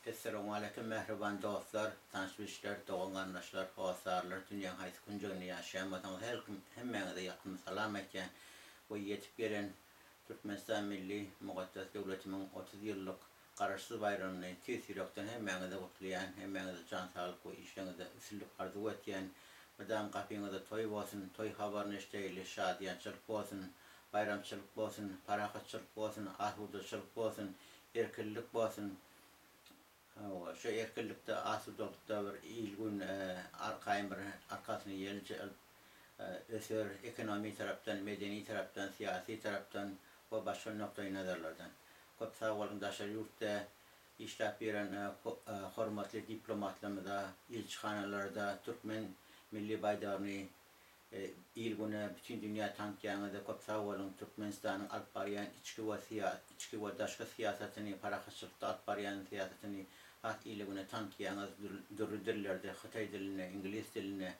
Essalawmaleýkim mähriban dostlar, tanyş-bilişler, dogan-garyndaşlar, hossarlar, dünýäň haýsy künjeginde ýaşaýan bolsaňyz her kim hemmäňize ýakymly salam aýtýan we ýetip gelen Türkmenistan milli mukaddes döwletimiň 30 ýyllyk Garaşsyz baýramyny tüýs ýürekden hemmäňize gutlaýan, hemmäňize jan saglyk we işleriňizde üstünlik arzuw etýän. Mydam gapyňyzda toý bolsun, toý habaryny eşdeýli, şadyýançylyk bolsun, baýramçylyk bolsun, parahatçylyk bolsun, asudaçylyk bolsun, erkinlik bolsun. Hawa, şu erkinlikde, asudalykda bir il-gün arkaýyn bir arkasyny ýel öser, ekonomik tarapdan, medeni tarapdan, syýasy tarapdan we başga nukdaýnazarlardan. Köp sag boluň daşary ýurtda işläp ýören hormatly diplomatlarymyza, ilçihanalarda türkmen milli baýdagyny il-güne, bütin dünýä tankyýaňyza köp sag boluň Türkmenistanyň alyp barýan içki we içki we daşky syýasatyny parahatçylykda alyp barýan syýasatyny has ile-güne tankyýaňyz dürli dillerde hytaý dilinde, iňlis dilinde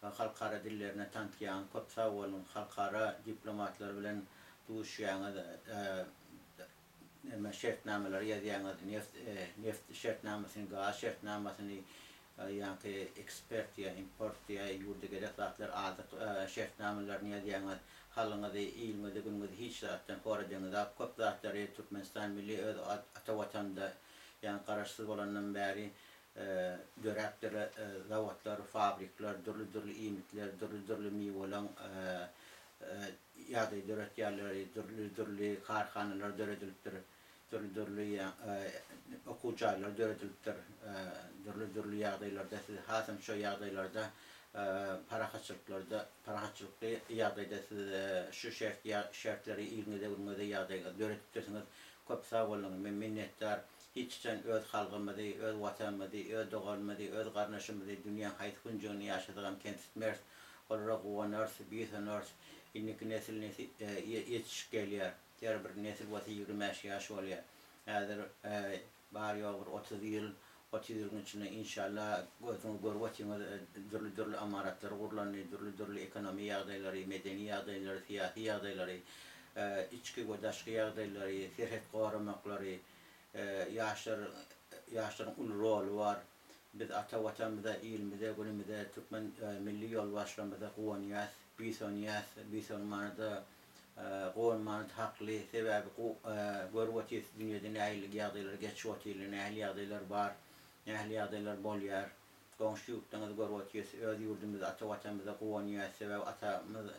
halkara dillerinde tankyýaňyz köp sag boluň halkara diplomatlar bilen duşýaňyz neme şertnamalary ýazýaňyz neft neft şertnamasyny gaz şertnamasyny ýaňky ekspert ýa import ýa ýurda gerek zatlar azyk şertnamalaryny ýazýaňyz halyňyzy iliňizi günüňizi hiç zatdan hor edeňizok köp zatlary Türkmenistan milli öz ata watanynda ýaňy garaşsyz bolandan bäri döräpdir zawodlar fabrikler dürli dürli iýmitler dürli dürli miweleň ýagdaý döretýärler, dürli-dürli karhanalar döredilipdir, dürli-dürli okuw jaýlary döredilipdir, dürli-dürli ýagdaýlarda siz hasam şo ýagdaýlarda parahatçylyklarda, parahatçylykly ýagdaýda siz şu şert şertleri iliňize günüňize ýagdaýyňyzy döredipdirsiňiz. Köp sag boluň, men minnetdar. Hiç haçan öz halgymyzy, öz watanymyzy, öz doganymyzy, öz garyndaşymyzy dünýäň haýsy künjeginde ýaşasagam kemsitmeris. Olara guwanarys, buýsanarys. Indiki nesil ýetişip gelýär. Her bir nesil bolsa 25 ýaş bolýar. Häzir bary-ýogy bir 30 ýyl, 30 ýylyň içinde inşallah gözüňiz görüp otyňyz dürli-dürli ymaratlar gurlandy, dürli-dürli ekonomi ýagdaýlary, medeni ýagdaýlary, syýasy ýagdaýlary, içki we daşky ýagdaýlary, serhet goramaklary, ýaşlar ýaşlaryň uly roly bar. Biz ata Watanymyza, ilimize, günümize, türkmen milli ýolbaşçylarymyza guwanýas, buýsanýas. Buýsanmana-da, guwanmana-da hakly. Sebäbi görüp otyrys dünýede nähili ýagdaýlar geçip otyrlar, nähili ýagdaýlar bar, nähili ýagdaýlar bolýar. Goňşy ýurtlaryňyzy görüp otyrys, öz ýurdumyza, ata Watanymyza guwanýas. Sebäbi atamyz,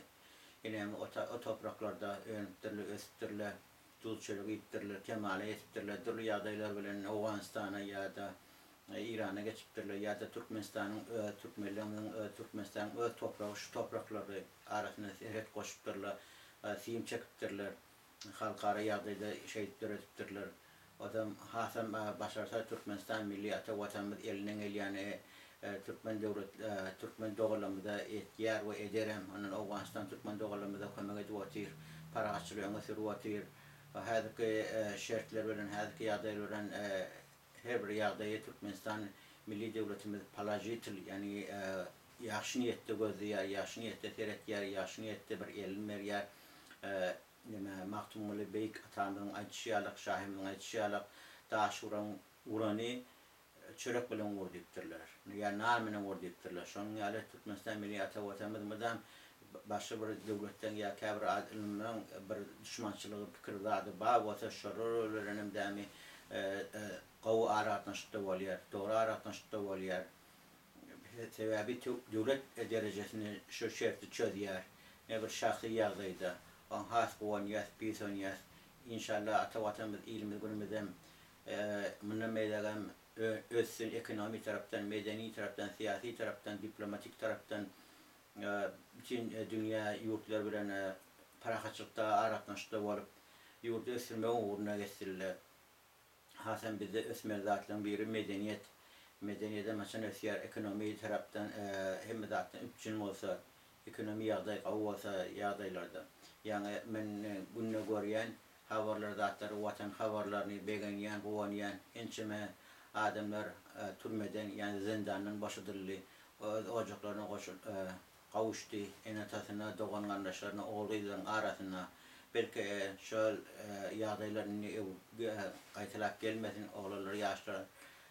enemiz o topraklarda önüpdirler, ösüpdirler, duz-çörek iýipdirler, kemala ýetipdirler, dürli ýagdaýlar bilen Owganystana ýa-da Eýrana geçipdirler ýa-da Türkmenistanyň öz türkmenlerimiziň öz Türkmenistanyň öz topragy şu topraklary arasyna serhet goşupdyrlar, sim çekipdirler, halkara ýagdaýda şeýdip döredipdirler. Ozam hasam başarsa Türkmenistan milli ata watanymyz elinden gelýäni türkmen döwlet türkmen doganlarymyza etýär we ederem. Ondan Owganystan türkmen doganlarymyza kömek edip otyr, parahatçylygy öňe sürüp otyr. Häzirki şertler bilen häzirki ýagdaýlar bilen Her bir ýagdaýy Türkmenistan milli döwletimiz položitel, ýagny ýagşy niýetde gözleýär, ýagşy niýetde seretýär, ýagşy niýetde bir elini berýär. Neme, Magtymguly beýik atamyzyň aýdyşy ýalyk, şahyrymyzyň aýdyşy ýalyk, Daş uran urany çörek bilen ur diýipdirler. Ýa nan bilen ur diýipdirler. Şonuň ýaly Türkmenistan milli ata Watanymyz mydam başga bir döwletden ýa käbir adamlaryň bir duşmançylygy pikir zady bar bolsa şolar bilenem dämi gowy aragatnaşykda bolýar, dogry aragatnaşykda bolýar. Sebäbi döwlet derejesinde şu şerti çözýär. Ne bir şahsy ýagdaýda. Oň has guwanýas, buýsanýas. Inşallah ata Watanymyz, ilimiz, günümizem mundan beýlägem össün ekonomik tarapdan, medeni tarapdan, syýasy tarapdan, diplomatik tarapdan bütin dünýä ýurtlary bilen parahatçylykda aragatnaşykda bolup, ýurdy ösdürmegiň ugruna geçdiler. Hasam bizde ösmeli zatlaryň biri medeniýet. Medeniýedem haçan ösýär, ekonomiýa tarapdan hemme zatdan üpjün bolsa, ekonomiýa ýagdaý gowy bolsa ýagdaýlarda. Ýaňy men günde görýän habarlar zatlary watan habarlaryny begenýän, guwanýan ençeme adamlar türmeden ýa zyndandan boşadyldy. Öz ojaklaryna goşul gawuşdy, ene-atasyna, dogan-garyndaşlaryna, ogul-gyzlaryň arasynda. Belki, şol ýagdaýlar indi gaýtalap gelmesin, oglanlar, ýaşlar.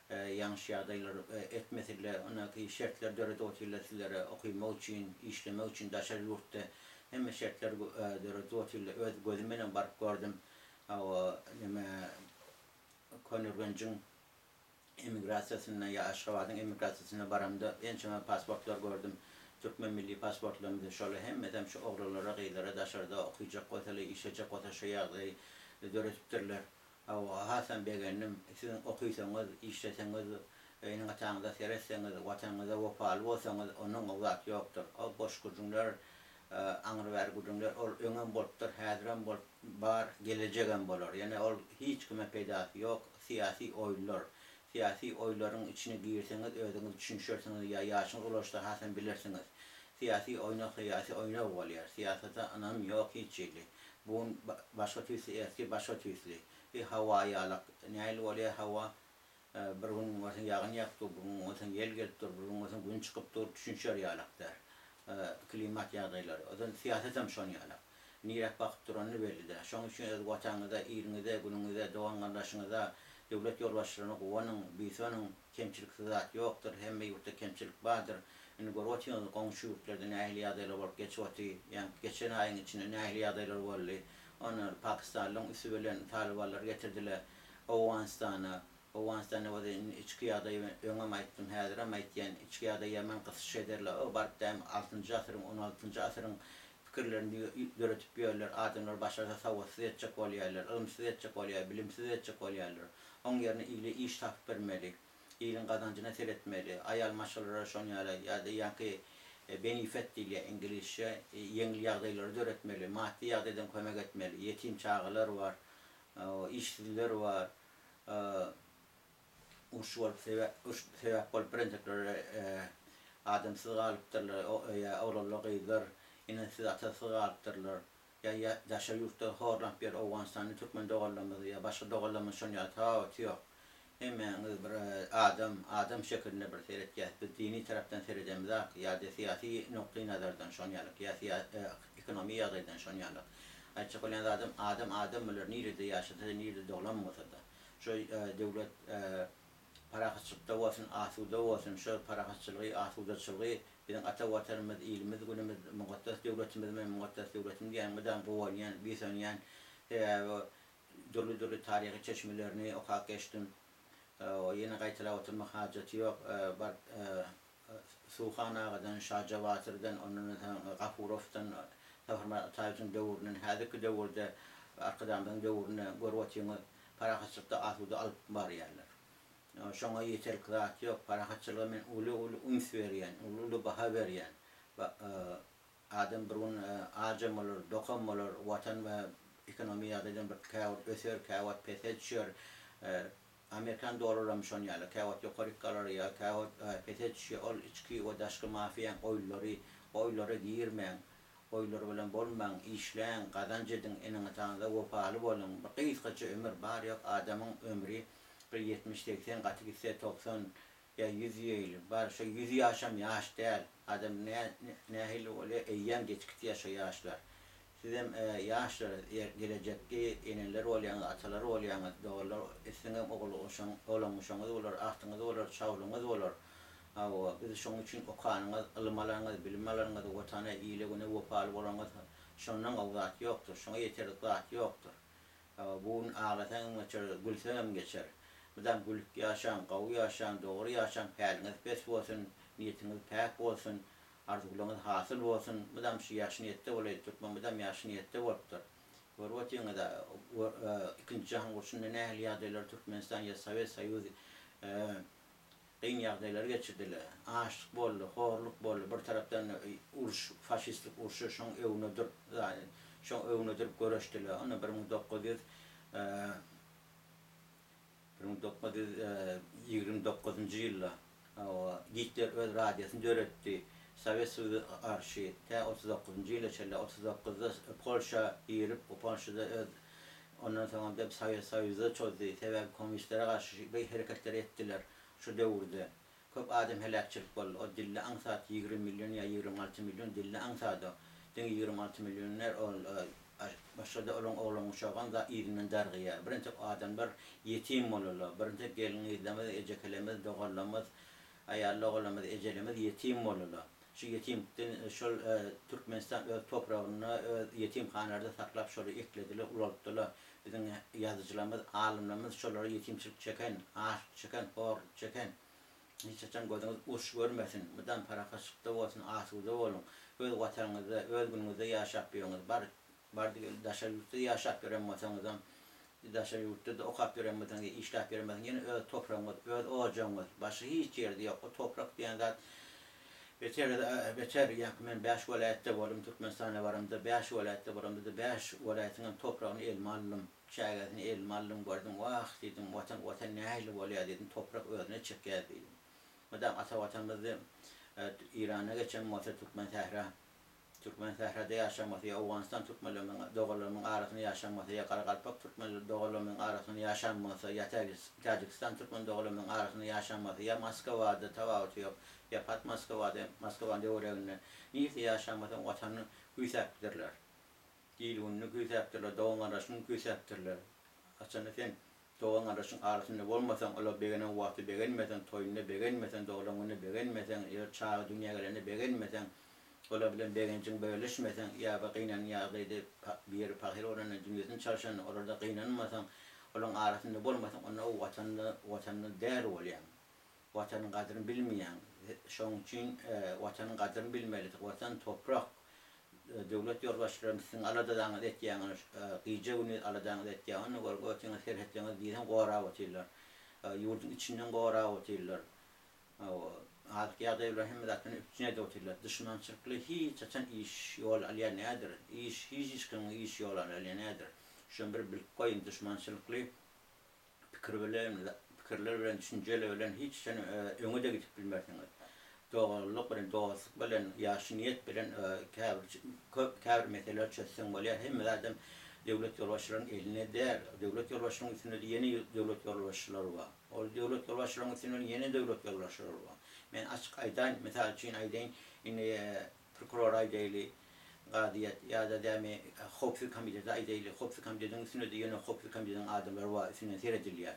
Ýalňyş ýagdaýlar etmesinler, ondaky şertler döredip otyrlar sizlere okymak üçin, işlemek üçin daşary ýurtda hemme şertler döredip otyrlar. Öz gözüm bilen baryp gördüm. Hawa, neme Köneürgenjiň emigrasiýasynda ýa Aşgabadyň emigrasiýasynda baramda ençeme pasportlar gördüm. Türkmen milli pasportlarymyzy şolar hemmesem şu oglanlara, gyzlara daşarda okyjak bolsalar, işlejek bolsa şo ýagdaýy döredipdirler. Hawa, hasam begendim. Siziň okysaňyz, işleseňiz, ene-ataňyza seretseňiz, Watanyňyza wepaly bolsaňyz, ondan gowy zat ýokdur. O boş gürrüňler, aňry-bäri gürrüňler, ol öňem bolupdyr, häzirem bolup bar, gelejegem bolar. Ýöne ol hiç kime peýdasy ýok, syýasy oýunlar. Syýasy oýunlaryň içine girseňiz, özüňiz düşünişersiňiz ýa ýaşyňyz ulaşsa hasam bilersiňiz. Syýasy oýna syýasy oýnag bolýar. Syýasata ynam ýok hiç hili. Bu gün başga tüýsli ertir başga tüýsli. Bir hawa ýalak. Nähili bolýar hawa? Bir gün görseň ýagyn ýagyp dur, bir gün görseň ýel gelip dur, bir gün görseň gün çykyp dur, düşünişer ýalak däl. Klimat ýagdaýlary. Ozal syýasatam şon ýalak. Niräk bakyp durany belli däl. Şoň üçin öz Watanyňyza, iliňize, günüňize, dogan-garyndaşyňyza, döwlet ýolbaşçylaryna guwanyň, buýsanyň. Kemçiliksiz zat ýokdur, hemme ýurtda kemçilik bardyr. Indi görüp otyňyz goňşy ýurtlarda nähili ýagdaýlar bolup geçip oty, ýaňky geçen aýyň içinde nähili ýagdaýlar boldy. Ony pakistanlyň üsti bilen talybanlary getirdiler Owganystana. Owganystanda bolsa indi içki ýagdaý öňem aýtdym, häzirem aýtýan, içki ýagdaý ýaman gysyş ederler. O baryp däm altynjy asyryň, on altynjy asyryň pikirlerini döretip ýörler. Adamlary başarsa sowatsyz etjek bolýarlar, ylymsyz etjek bolýar, bilimsiz etjek bolýarlar. Oň ýerine ile iş tapyp bermeli. Iliň gazanjyna seretmeli. Aýal maşgalalara şon ýaly ýa-da ýaňky benifet diýilýär iňlisçe, ýeňil ýagdaýlary döretmeli, maddy ýagdaýdan kömek etmeli. Ýetim çagalar bar, işsizler bar. Uruş bolup sebäp uruş sebäp bolup birentekleri adamsyz galypdyrlar, ýa oglanlar gyzlar enesiz atasyz galypdyrlar. Ýa daşary ýurtda horlanyp ýör Owganystanly türkmen doganlarymyz ýa başga doganlarymyz şon ýaly tapawuty ýok. Hemmäňiz bir adam, adam şekilinde bir seretýäs. Biz dini tarapdan seredemizak ýa-da syýasy nukdaý nazardan şon ýalyk ýa syýa ekonomi ýagdaýdan şon ýalyk. Aýtjak bolýan zadym adam adam bolar nirede ýaşasa-da nirede doglan bolsa-da. Şo döwlet Parahatçylykda bolsun, asuda bolsun, şol parahatçylygy, asudaçylygy biziň ata Watanymyz, ilimiz, günümiz, mukaddes döwletimiz men mukaddes döwletim diýýän, mydam guwanýan, buýsanýan. Sebäbi dürli-dürli taryhy çeşmelerini okap geçdim. Ýene gaýtalap oturmak hajaty ýok. Baryp Suhan agadan, Şaja batyrdan, ondan soň Gafurowdan, Saparmyrat Ataýewiçiň döwründen, häzirki döwürde Arkadagymyzyň döwründe görüp otyňyz, parahatçylykda asuda alyp barýarlar. Şoňa ýeterlik zat ýok. Parahatçylyga men uly-uly üns berýän, uly-uly baha berýän. Adam bir gün ajam bolar, dokam bolar, watan we ekonomiýa ýagdaýdan bir käwagt öser, käwagt pese düşer. Amerikan dollaram şon ýaly, käwagt ýokaryk galar ýa käwagt pese düşýär. Ol içki we daşky mafiýaň oýunlary, oýunlara girmäň, oýunlar bilen bolmaň, işläň, gazanç ediň, eneň-ataňyza wepaly boluň. Bir gysgaça ömür, bar-ýok adamyň ömri bir ýetmiş-segsen, gaty gitse 90 ýa 100 ýyl. Bar şo 100 ýaşam ýaş däl. Adam nähili bolýar, eýýäm geçip gitýär şo ýaşlar. Sizem ýaşlar, gelejekki eneler bolýaňyz, atalar bolýaňyz, doganlar, siziňem ogul oglanuşaňyz bolar, agtyňyz bolar, çawlyňyz bolar. Hawa, biz şoň üçin okanyňyz, ylym alanyňyz, bilim alanyňyz, Watana, ile-güne wepaly bolanyňyz, şondan gowy zat ýokdur, şoňa ýeterlik zat ýokdur. Hawa, bu gün aglasaňam geçer, gülseňem geçer. Mydam gülüp ýaşaň, gowy ýaşaň, dogry ýaşaň, päliňiz pes bolsun, niýetiňiz päk bolsun. Arzuwlaryňyz hasyl bolsun. Mydam şu ýagşy niýetde bolaý. Türkmen mydam ýagşy niýetde bolupdyr. Görüp otyňyza ikinji jahan urşunda nähili ýagdaýlar Türkmenistan ýa Sowet Soýuzy gyn ýagdaýlary geçirdiler. Açlyk boldy, horluk boldy. Bir tarapdan uruş, faşistlik urşy şoň öňüne durup şoň öňüne durup göreşdiler. Onda 1900 1929-njy ýylda Gitler öz radiosyny döretdi. Sowet Soýuzy garşy tä 39-njy ýyla çenli, 39-da Polşa girip, Polşada öz ondan soňam da Sowet Soýuza çozdy. Sebäbi kommunistlere garşy bir hereketler etdiler şu döwürde. Köp adam heläkçilik boldy. O dilli aňsat 20 million ýa 26 million dilli aňsat o. Diňe 26 million däl ol. Başga-da olaň oglan-uşagam da yzyndan dargaýar. Birinjek adamlar ýetim bolarlar. Birinjek gelin-gyzlarymyz, ejekelerimiz, doganlarymyz, aýal doganlarymyz, ejelerimiz ýetim bolarlar. Şu ýetimlikden şol Türkmenistan öz topragynda öz ýetimhanalarda saklap şolary eklediler, ulaltdylar. Biziň ýazyjylarymyz, alymlarymyz şolara ýetimçilik çeken, açlyk çeken, horluk çeken. Hiç haçan gözüňiz uruş görmesin, mydam parahatçylykda bolsun, asuda boluň. Öz watanyňyzda, öz günüňizde ýaşap ýörüňiz. Bar, bardy-geldi daşary ýurtda ýaşap ýören bolsaňyzam, daşary ýurtda-da okap ýören bolsaňyz ýa işläp ýören bolsaňyz, ýene öz topragyňyz, öz ojagyňyz, başga hiç ýerde ýok. O toprak diýen zat beter, beter, ýaňky men bäş welaýatda boldum, Türkmenistana baramda bäş welaýatda bolamda-da bäş welaýatyňam topragyny elime aldym. Çägesini elime aldym, gördüm, wah, diýdim, Watan, Watan nähili bolýar diýdim, toprak özüne çekýär diýdim. Mydam ata Watanymyzdy Irana geçen bolsa türkmen sähra, türkmen sährada ýaşan bolsa ýa Owganystan türkmenleriniň doganlarymyň arasynda ýaşan bolsa ýa Garagalpak türkmen doganlarymyň arasynda ýaşan bolsa ýa Täjigistan türkmen doganlarymyň arasynda ýaşan bolsa ýa Moskawada tapawuty ýok ýa pat Moskawada Moskawanyň töwereginde nirde ýaşan bolsa Watanyny küýsäpdirler. Il-gününi küýsäpdirler, dogan-gardaşyny küýsäpdirler. Haçanda sen dogan-gardaşyň arasynda bolmasaň, olar begenen wagty begenmeseň, toýunda begenmeseň, doglan gününde begenmeseň, ýa çaga dünýä gelende begenmeseň, olar bilen begenjiňi bölüşmeseň, ýa bir gynanan ýagdaýda biri pahyr bolanda, dünýesini çalşanda olarda gynanmasaň, olaryň arasynda bolmasaň, onda o Watanda, Watanda däl bolýaň. Watanyň gadryny bilmeýäň. Şonuň üçin Watanyň gadryny bilmeli. Watan toprak. Döwlet ýolbaşçylaryny siziň aladaňyzy etýäňiz. Gije-gündiz aladaňyzy etýär. Onda görüň ötiňiz serhetleriňizi diýseň gorap otyrlar. Ýurduň içinden gorap otyrlar. Azyk ýagdaýy bilen hemme zat bilen üpjün edip otyrlar. Duşmançylykly hiç haçan iş ýol alýan däldir. Iş hiç kimiň iş ýol alýan däldir. Şony bir bilip goýuň duşmançylykly pikir bilen, pikirler bilen, düşünjeler bilen hiç haçan öňe-de gidip bilmersiňiz. Doganlyk bilen, dostluk bilen, ýagşy niýet bilen käbir köp käbir meseleleri çözseň bolýar. Hemme zadam döwlet ýolbaşçylarynyň elinde däl. Döwlet ýolbaşçylarynyň üstünde-de ýene döwlet ýolbaşçylary bar. Ol döwlet ýolbaşçylaryň üstünden ýene döwlet ýolbaşçylary bar. Men açyk aýdaýyn, mysal üçin aýdaýyn, indi Prokuror aýdaýly, kazyýet ýa-da dämi howpsuz komitete aýdaýly, howpsuz komitetiň üstünde-de ýene howpsuz komitetiň adamlary bar, üstünden seredilýär.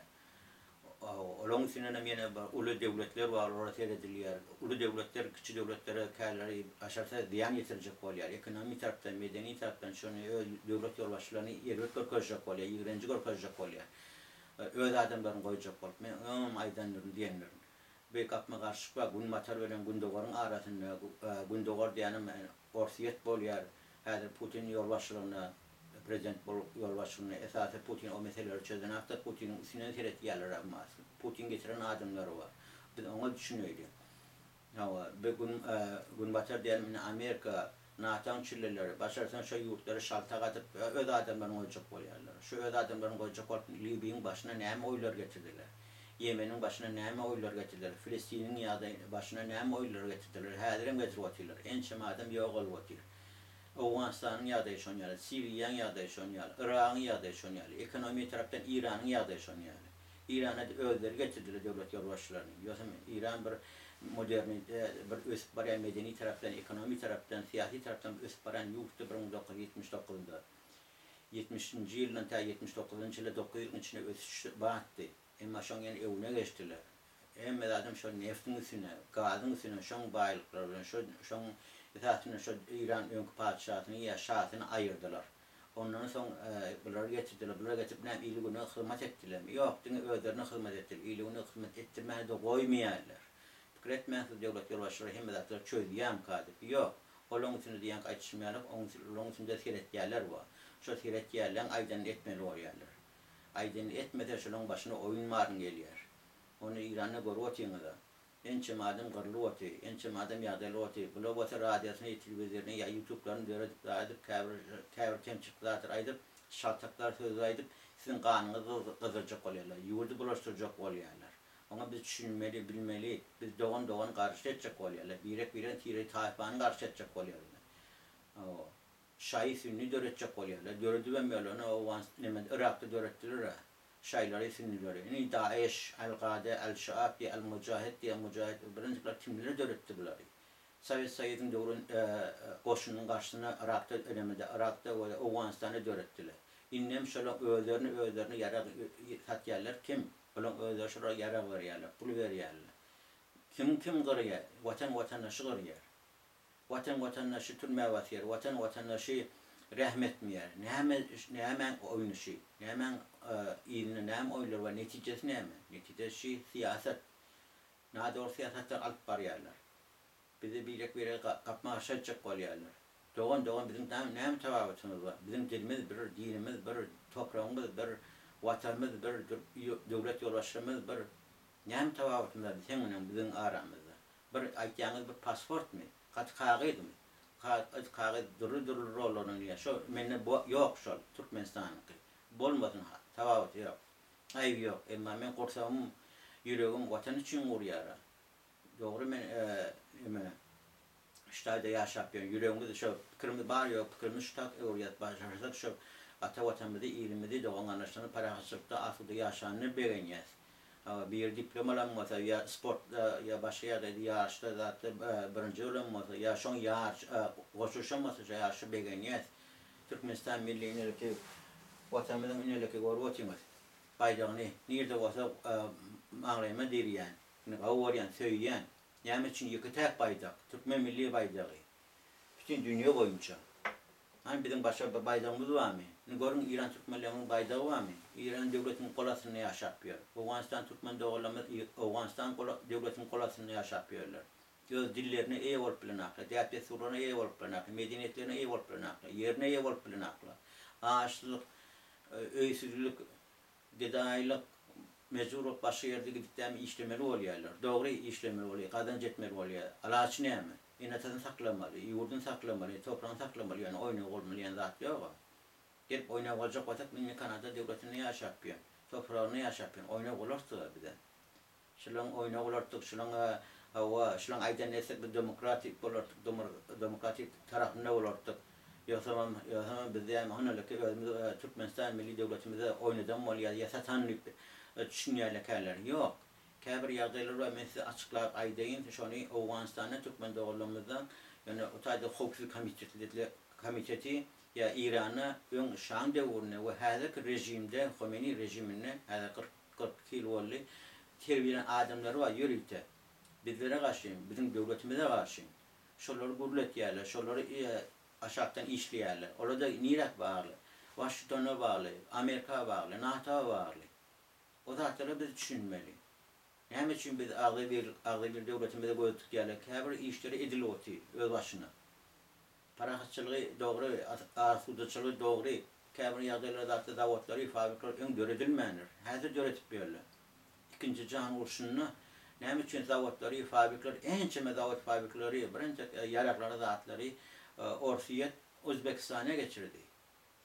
Olaryň üstündenem ýene bir uly döwletler bar, olara seredilýär. Uly döwletler kiçi döwletlere käleri başarsa zyýan ýetirjek bolýar. Ekonomik tarapdan, medeni tarapdan şony öz döwlet ýolbaşçylaryny erbet görkezjek bolýar, ýigrenji görkezjek bolýar. Öz adamlaryny goýjak bolup. Men öňem aýdandyryn, diýendirin. Bir gapma-garşylyk bar Günbatar bilen Gündogaryň arasynda. Gündogar diýýänim Orsýet bolýar. Häzir Putin ýolbaşçylygynda, prezident bolup ýolbaşçylygynda esasy Putin o meseleleri çözenakda Putiniň üstünden seretýärler Putin getiren adamlary bar. Biz oňa düşüneýli. Hawa, bir gün Günbatar diýelim indi Amerika, NATO-nyň çilleleri, başarsaň şo ýurtlary şaltak atyp öz adamlaryny goýjak bolýarlar. Şu öz adamlaryny goýjak bolup Libiýiň başyna näme oýlar getirdiler. Ýemeniň başyna näme oýlar getirdiler. Filistiniň ýagdaý başyna näme oýlar getirdiler. Häzirem getirip otyrlar. Ençeme adam ýogalyp otyr. Owganystanyň ýagdaýy şon ýaly, Siriýaň ýagdaýy şon ýaly, Yragyň ýagdaýy şon ýaly, ekonomiýa tarapdan Iranyň ýagdaýy şon ýaly. Irana özleri getirdiler döwlet ýolbaşçylaryny. Ýogsam Iran bir moderni bir ösüp barýan medeni tarapdan, ekonomik tarapdan, syýasy tarapdan bir ösüp barýan ýurtdy 1979-da. Ýetmişinji ýyldan tä 79-njy ýyla dokuz ýylyň içinde ösüş batdy. Emma şoň ýene öwüne geçdiler. Hemme zadam şol neftiň üstüne, gazyň üstüne, şoň baýlyklary bilen, şo şoň esasynda şo Iran öňki patyşasyny ýa şasyny aýyrdylar. Ondan soň bulary getirdiler. Bulary getirip näme ili-güne hyzmat etdilermi? Ýok, diňe özlerine hyzmat etdiler. Ili-güne hyzmat etdirmäne-de goýmaýarlar. Pikir etmäň siz döwlet ýolbaşçylary hemme zatlary çözýämka diýip. Ýok. Olaň üstünde diýýänki aýdyşym ýaly, olaň üstünde seretýärler bar. Şo seretýärleň aýdanyny etmeli bolýarlar. Aýdanyny etmese şolaň başyna oýun baryny gelýär. Ony Iranda görüp otyňyza. Ençeme adam gyrlyp oty, ençeme adam ýagdaýlyp oty. Bular bolsa radiosyny, telewizoryny ýa ýutublaryny döredip zat edip käbir käbir kemçilikli zatlary aýdyp, şaltaklar sözler aýdyp siziň ganyňyzy gyzdyrjak bolýarlar. Ýurdy bulaşdyrjak bolýarlar. Oňa biz düşünmeli, bilmeli. Biz dogan dogany garşy etjek bolýarlar. Birek biregi tire taýpany garşy etjek bolýarlar. Hawa. Şaýy sünni döretjek bolýarlar. Döredibem ýörler. Ine Owgan neme Yrakda döretdiler-ä. Şaýlary sünnüleri. Indi Daeş, Al-Gade, Al-Şaab diýýär, Al-Mujahid diýýär, Mujahid birinji bular kimler döretdi bulary? Sowet Soýuzyň döwrün goşunynyň garşysyna Yrakda önemede Yrakda we Owganystanda döretdiler. Indem şolaň özlerini özlerine ýarag satýarlar kim? Olaň özleri şolara ýarag berýärler, pul berýärler. Kim kim gyrýar? Watan watandaşy gyrýar. Watan watandaşy türmä basýar, watan watandaşy rähm etmeýär. Näme nämäň oýny şi? Nämäň yzynda näme oýunlar bar? Netijesi näme? Netijesi şi syýasat. Nadogry syýasatlar alyp barýarlar. Bizi birek-birege gapma-garşy etjek bolýarlar. Dogan dogan biziň näme tabawutymyz bar? Biziň dilimiz bir, dinimiz bir, topragymyz bir, watanymyz bir, döwlet ýolbaşçymyz bir. Näme tabawutymyz bar seň bilen biziň aramyzda? Bir aýtýaňyz bir pasportmy? Gaty kagyzmy? Gaty kagyz dürli-dürli rollaryny oýnaýar. Şo mende ýok şol Türkmenistanyňky. Bolmasyn tabawuty ýok. Aýby ýok. Emma men gursagym, ýüregim watan üçin urýara. Dogry men eme şu taýda ýaşap ýörün. Ýüregimiz şo pikirimiz bar ýok pikirimiz şu tak öwürýäs. Başarsak şo ata watanymyzy, ilimizi, dogan garyndaşlarymyz parahatçylykda asuda ýaşanyna begenýäs. Hawa biri diplom alan bolsa ýa sportda ýa başga ýagdaýda ýaryşda zatda birinji bolan bolsa ýa şoň ýaryş goşulyşan bolsa şo ýaryşa begenýäs. Türkmenistan milli ineleki watanymyzyň ineleki görüp otyňyz. Baýdagyny nirde bolsa maňlaýyma dirýän. Indi gowy görýän, söýýän. Näme üçin ýeke-täk baýdak, türkmen milli baýdagy. Bütin dünýe boýunça. Hany biziň başga bir baýdagymyz barmy? Indi görüň Eýran türkmenleriniň baýdagy barmy? Eýran döwletiniň gol astynda ýaşap ýör. Owganystan türkmen doganlarymyz Owganystan döwletiniň gol astynda ýaşap ýörler. Öz dillerine eýe bolup bilenaklar, däp-dessurlaryna eýe bolup bilenaklar, medeniýetlerine eýe bolup bilenaklar, ýerine eýe bolup bilenaklar. Açlyk, öýsüzlik, Gedaýlyk, mejbur bolup başga ýerde gidip dämi işlemeli bolýarlar. Dogry, işlemeli bolýar, gazanç etmeli bolýar. Alaç näme? Ene-atasyny saklamaly, ýurduny saklamaly, topragyny saklamaly, ýöne oýnag bolmaly diýen zat ýog-a. Gelip oýnag boljak bolsak, indi Kanada döwletinde ýaşap ýörün, topragynda ýaşap ýörün, oýnag bolarsyz-a bizem. Şulaň oýna bolardyk, şulaň hawa, şulaň aýdanyny etsek biz demokratik bolardyk, demokratik tarapynda bolardyk. Ýogsamam, ýogsamam biz dämi hynaliki özümiz Türkmenistan milli döwletimize oýnadan bolýar ýa satan diýip düşünýärlekäler. Ýok. Käbir ýagdaýlar bar, men size açyklap aýdaýyn, şony Owganystanda türkmen doganlarymyzdan, ýöne o taýda howpsuzlyk komiteti komiteti ýa Eýranda öň şaň döwründe we häzirki režimde, Homeni režiminde, häzir 40 42 ýyl boldy. Terbiýelän adamlary bar ýörite. Bizlere garşy, biziň döwletimize garşy. Şolary gürletýärler, şolary aşakdan işleýärler. Olar-da niräk bagly? Waşingtona bagly, Amerika bagly, NATO-a bagly. O zatlara biz düşünmeli. Näme üçin biz agzybir, agzybir döwletimize göz dikýärler? Käbir işleri edilip otyr özbaşyna. Parahatçylygy dogry, asudaçylygy dogry. Käbir ýagdaýlarda zatda zawodlary, fabrikler öň döredilmändir. Häzir döredip ýörler. Ikinji jahan urşunda näme üçin zawodlary, fabrikler, ençeme zawod fabrikleri, birentek ýaraglary zatlary Orsýet Özbekistana geçirdi.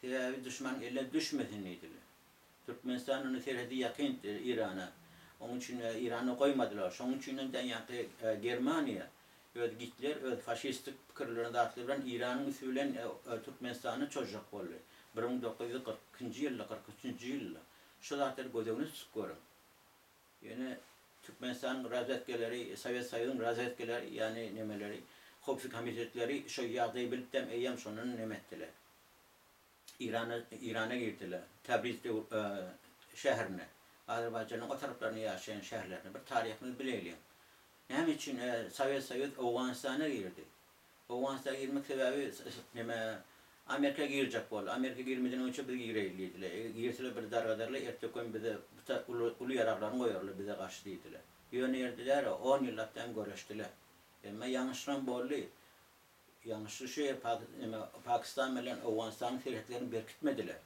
Sebäbi duşmanyň eline düşmesin diýdiler. Türkmenistan onda serhedi ýakyn Eýrana. Onuň üçin Eýrana goýmadylar. Şonuň üçinem ýaňky Germaniýa öz Gitler öz faşistik pikirlerini zatlary bilen Eýranyň üsti bilen Türkmenistana çozjak boldy. 1942-nji ýylda, 43-nji ýylda. Şu zatlary göz öňüne tutup görüň. Ýöne Türkmenistanyň razwedkeleri, Sowet Soýuzyň razwedkeleri, ýagny nemeleri, howpsuzlyk komitetleri şo ýagdaýy bilipdem eýýäm şondan neme etdiler. Eýrana Eýrana girdiler. Täbriz şäherine, Azerbaýjanyň o taraplarynda ýaşaýan şäherlerine bir taryhymyzy bileýliň. Näme üçin Sowet Soýuz Owganystana girdi? Owganystana girmek sebäbi neme Amerika girjek boldy. Amerika girmeden öňçe biz gireýli diýdiler. Eger girseler bir dargadarlar, erteki bize uly uly ýaraglaryny goýarlar bize garşy diýdiler. Ýöne ýerde däl, on ýyllap däm göreşdiler. Emma ýalňyşlan boldy. Ýalňyşly şu ýer neme Pakistan bilen Owganystanyň serhetlerini berkitmediler.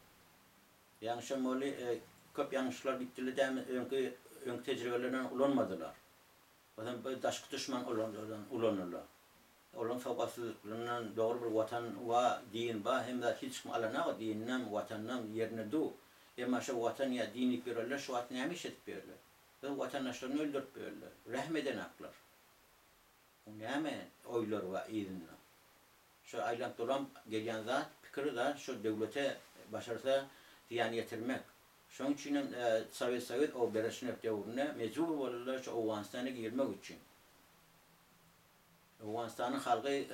Ýalňyşam boldy, köp ýalňyşlar gitdiler dämi öňki öňki tejribelerden ulanmadylar. Ozal bir daşky duşman ulanylar. Olaryň sowatsyzlyklaryndan dogry bir watan wa din ba hemme zat hiç kim alanaga dininem watanynam ýerine du. Emma şo watan ýa din diýip ýörenler şu wagt näme iş edip ýörler? Öz watandaşlaryny öldürip ýörler. Rähm edenaklar. Bu näme oýlary bar yzynda? Şo aýlanyp dolanyp gelýän zat, pikiri zat şo döwlete başarsa zyýan ýetirmek. Şoň üçinem Sowet Soýuz o Berežnew döwründe mejbur boldular şo Owganystana girmek üçin. Owganystanyň halky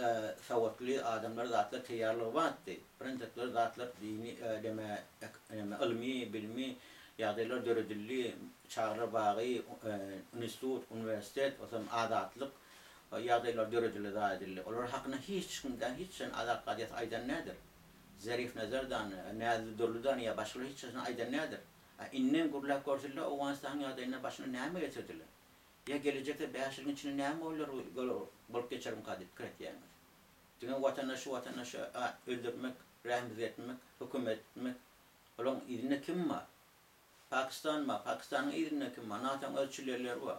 sowatly adamlar zatlar teýýarlygy bardy. Birinjikler zatlar dini neme neme ylmy bilimi ýagdaýlar döredildi. Çagalar bagy, institut, uniwersitet, osam azatlyk ýagdaýlar döredildi zat edildi. Olar hakynda hiç kimden hiç haçan Azat gazeti aýdan däldir. Zerif Nazardan, Näzli Dürlüdan ýa başgalar hiç haçan aýdan däldir. A indem gürläp görsünler Owganystanyň ýagdaýyna başyna näme getirdiler. Ýa gelejekde bäş ýylyň içinde näme bolar bolup geçermika diýip pikir etýäňiz. Diňe watandaşy watandaşa öldürmek, rähimsizlik etmek, höküm etmek, olaň yzynda kim bar? Pakistan bar, Pakistanyň yzynda kim bar? NATO-nyň öz çillerleri bar.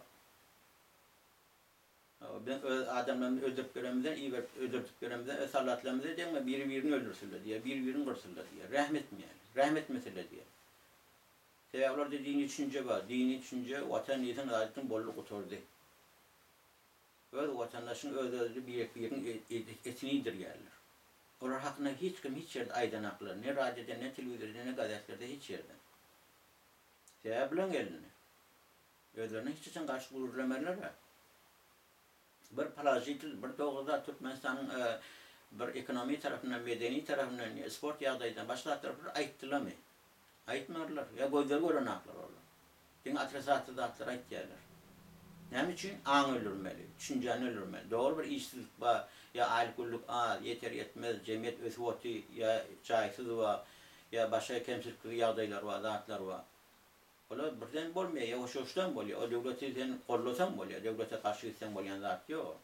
Biz öz adamlarymyzy öldürip ýörenimizden, iberip öldürdip ýörenimizden öz soldatlarymyzy deňme biri-birini öldürsinler diýýär, biri-birini gyrsynlar diýýär. Rähm etmeýärler. Rähm etmeseler diýýär. Sebäbi olarda dini düşünje bar. Dini düşünje watan diýseň zadyň boldy gutardy. Öz watandaşyň öz-özüni birek-biriniň etini iýdirýärler. Olar hakynda hiç kim hiç ýerde aýdanaklar, ne radioda, ne telewizorda, ne gazetlerde hiç ýerde. Sebäbi bulaň elinde. Özlerine hiç haçan garşy gürlemerler-ä. Bir položitel, bir dogry zat Türkmenistanyň bir ekonomiýa tarapyndan, medeni tarapyndan, sport ýagdaýyndan başga zatlar bir aýtdylarmy? Aýtmarlar. Ýa gözleri görenaklar olar. Diňe otrisatel zatlary aýtýarlar. Näme üçin? Aň öldürmeli, düşünjäni öldürmeli. Dogry bir işsizlik bar, ýa aýlyk-günlük az, ýeter-ýetmez, jemgyýet ösüp oty, ýa jaýsyz bar, ýa başga kemçilikli ýagdaýlar bar, zatlar bar. Olar birden bolmaýar, ýuwaş-ýuwaşdan bolýar. O döwleti sen gollasaň bolýar, döwlete garşy gitseň bolýan zat ýok.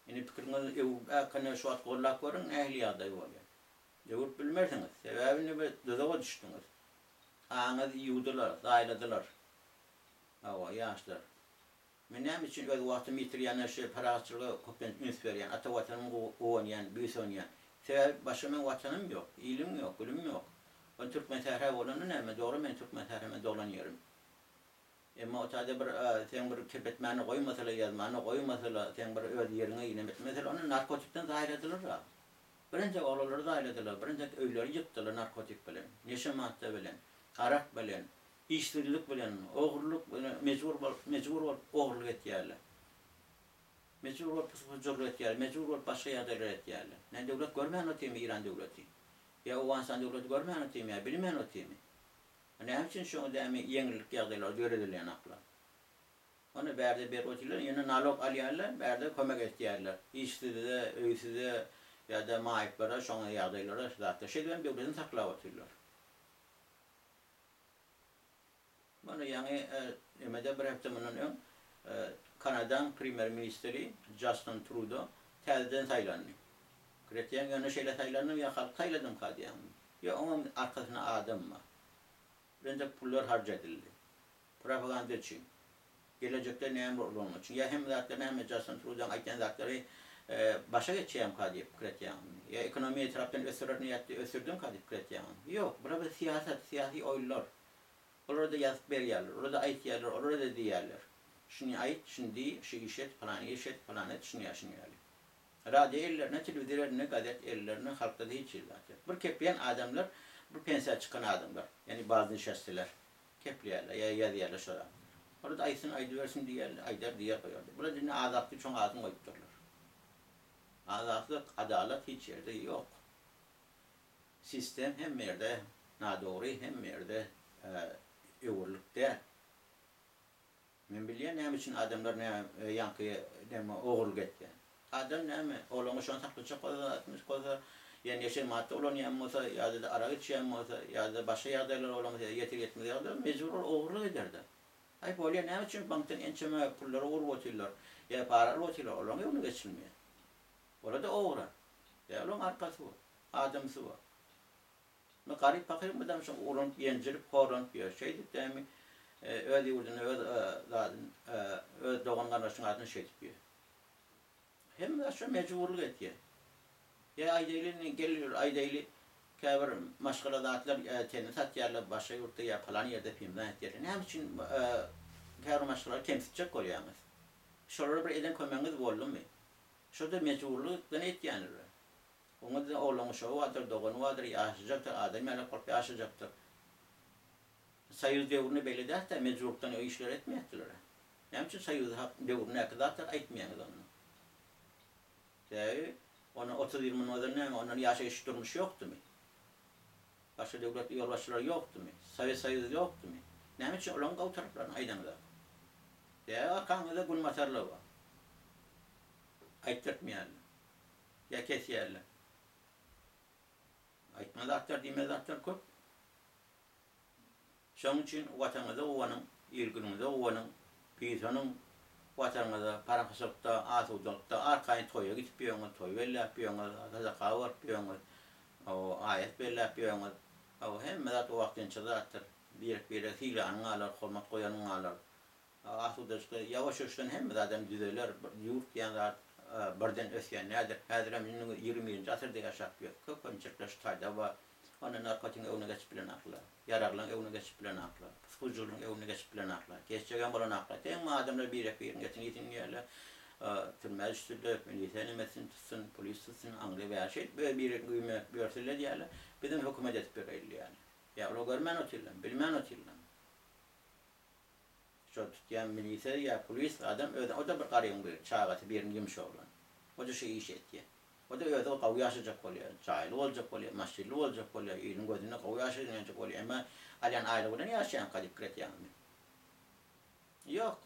Indi pikiriňizi öwüp äkene şu wagt gollap görüň nähili ýagdaý bolýar. Öwürip bilmersiňiz. Sebäbi indi bir duzaga düşdüňiz. Aňyňyzy ýuwdular, zaýaladylar. Hawa, ýaşlar. Men näme üçin öz wagtymy ýitirýän şu parahatçylyga köplenç üns berýän, ata Watanyma guwanýan, buýsanýan. Sebäbi başga meň Watanym ýok, ilim ýok, gülüm ýok. Ol Türkmensähra bolanda näme, dogry men Türkmensähra men doglan ýerim. Emma o taýda bir seň bir kepetmäni goýmasalar, ýazmany goýmasalar, seň bir öz ýeriňe inem etmeseler, onda narkotikden zaýaladylar-a. Birinjek oglanlary zaýaladylar, birinjek öýleri ýykdylar narkotik bilen, neşe madda bilen, arak bilen. Işsizlik bilen, ogurlyk bilen mejbur bolup, mejbur bolup ogurlyk etýärler. Mejbur bolup pus-pujurlyk etýärler, mejbur bolup başga ýagdaýlar etýärler. Nä döwlet görmän otyrmy Eýran döwleti? Ýa Owganystan döwleti görmän otyrmy ýa bilmän otyrmy? Näme üçin şoňa dämi ýeňillik ýagdaýlary döredilýänaklar? Ony bärde berip otyrlar, ýöne nalog alýarlar, bärde kömek etýärler. Işsize, öýsüze ýa-da maýyplara şoňa ýagdaýlara şu zatlar. Şeýdibem döwletini saklap otyrlar. Muny ýaňy nemede bir hepde mundan öň Kanadaň premýer ministri Jastin Trudo täzeden saýlandy. Pikir etýäň ýöne şeýle saýlandymy ýa halk saýladymyka diýýäňmi? Ýok oňam arkasynda adam bar. Birinjek pullar harç edildi. Propaganda üçin. Gelejekde näme bolanyny üçin. Ýa hemme zatlar näme Jastin Trudoň aýtýan zatlary başa geçýämika diýip pikir etýäňmi? Ýa ekonomiýa tarapdan ösdürer niýetde ösdürdimika diýip pikir etýäňmi? Ýok, bular bir syýasat, syýasy oýunlar. Olara-da ýazyp berýärler, olara-da aýtýarlar, olara-da diýýärler. Şuny aýt, şuny diý, şu işi et, pylany iş et, pylany et, şuny ýa şuny ýaly. Radio ellerinde, telewizor elinde, gazet ellerinde, halkda-da hiç hili zat ýok. Bir kepleýän adamlar, bir pensiýa çykan adamlar, ýagny baznyşastylar. Kepleýärler ýa ýazýarlar şo zatlar. Olar-da aýtsyn, aýdybersin diýýärler, aýdar diýer goýarlar. Bular indi azatlyk üçin adyny goýupdyrlar. Azatlyk, adalat hiç ýerde ýok. Sistem hemme ýerde nadogry, hemme ýerde öwrülik däl. Men bilýän näme üçin adamlar näme ýaňky näme ogurlyk etýän. Adam näme oglangy şony saklajak bolsa zatmyş bolsa ýa neşe madda ulanýan bolsa ýa-da arak içýän bolsa ýa-da başga ýagdaýlar bolan bolsa ýeter ýetmez ýagdaý mejbur ol ogurlyk ederdi. Aý bolýa näme üçin bankdan ençeme pullary urup otyrlar ýa para alyp otyrlar olaryň öňüne geçilmeýär. Olar-da ogra. Ýa olaryň arkasy bar. Adamsy bar. Indi garyp pakyr mydam şo uranyp, ýenjilip, horlanyp ýör. Şeýdip dämi öz ýurduny, öz zadyny, öz dogan-garyndaşynyň adyny şeýdip ýör. Hemme zat şo mejburlyk etýär. Ýa aýdaýly indi gel bir aýdaýly käbir maşgala zatlar tenini satýarlar başga ýurtda ýa palan ýerde pimdan etýärler. Näme üçin käbir maşgalalary kemsitjek bolýaňyz? Şolara bir eden kömegiňiz boldumy? Şo-da mejburlykdan etýänler. Oňa diňe oglan uşagy bardyr, dogany bardyr, ýaşajakdyr, adam ýalak bolup ýaşajakdyr. Soýuz döwründe beýle däldi-dä, mejburlykdan öý işleri etmeýärdiler-ä. Näme üçin soýuz döwründäki zatlary aýtmaýaňyz onda? Sebäbi ondan 30 ýyl mundan ozal näme, ondan ýaşaýyş durmuş ýokdumy? Başga döwlet ýolbaşçylary ýokdumy? Sowet Soýuzy ýokdumy? Näme üçin olaryň gowy taraplaryny aýdaňyzok? Sebäbi arkaňyzda günbatarlar bar. Aýtdyrtmaýarlar. Ýa kesýärler. Aýtmaly zatlar, diýmeli zatlar köp. Şonuň üçin Watanyňyza guwanyň, il-günüňize guwanyň, buýsanyň Watanyňyza, parahatçylykda, asudalykda arkaýyn toýa gidip ýörüňiz, toý belläp ýörüňiz, sadaka baryp ýörüňiz, aýat belläp ýörüňiz. Hemme zat wagtynça zatdyr. Birek-biregi sylanyň galar, hormat goýanyň galar. Asudajykda ýawaş-ýuwaşdan hemme zadam düzeler. Bir ýurt diýen zat birden ösýän däldir. Häzirem indi 21-nji asyrda ýaşap ýörüs. Köp kemçilikler şu taýda bar. Onda narkotigiň öňüne geçip bilenaklar, ýaraglaryň öňüne geçip bilenaklar, psihujylygyň öňüne geçip bilenaklar, geçjegem bolanaklar. Hemme adamlar birek-biriniň etini iýsin diýýärler. Türmä düşsünler, milisiýa nemesini tutsun, polis tutsun, aňry bäri şeýdip öz birek güýme ýörsünler diýýärler. Biziň hökümet edip ýöreýli diýýärler. Ýa olar görmän otyrlarmy, bilmän otyrlarmy? Şo tutýan milisiýa ýa polis adam özi o-da bir garybyň biri, çagasy biriniň ýumşy oglan. O-da şu işi etýär. O-da özi gowy ýaşajak bolýar, jaýly boljak bolýar, maşynly boljak bolýar, iliň gözünde gowy ýaşaýanjak bolýar. Emma alýan aýlygy bilen ýaşaýanka diýip pikir etýäňizmi? Ýok.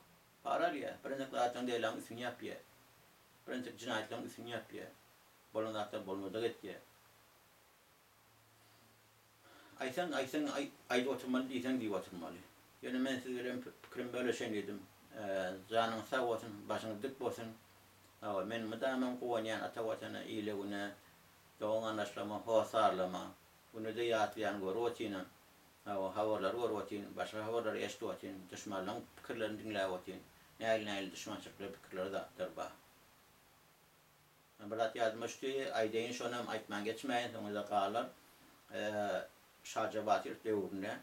Para alýar. Birinjik zatlaryň delaň üstüni ýapýar. Birinjik jenaýatlaryň üstüni ýapýar. Bolan zatlar bolmadyk etýär. Aýtsaň, aýtsaň, aýdyp oturmaly, diýseň diýip oturmaly. Ýöne men siz bilen pikirimi bölüşeýin diýdim. Janyňyz sag bolsun, başyňyz dik bolsun. Hawa, men mydamam guwanýan ata Watana, ile-güne, dogan-garyndaşlaryma, hossarlaryma. Günde-de ýatlaýan, görüp otyryn. Hawa, habarlary görüp otyryn, başga habarlary eşidip otyryn, duşmanlaryň pikirlerini diňläp otyryn. Nähili-nähili duşmançylykly pikirler, zatlar bar. Bir zat ýadyma düşdi, aýdaýyn şonam, aýtman geçmäýin, soňuza galar. Şaja Batyrow döwründe,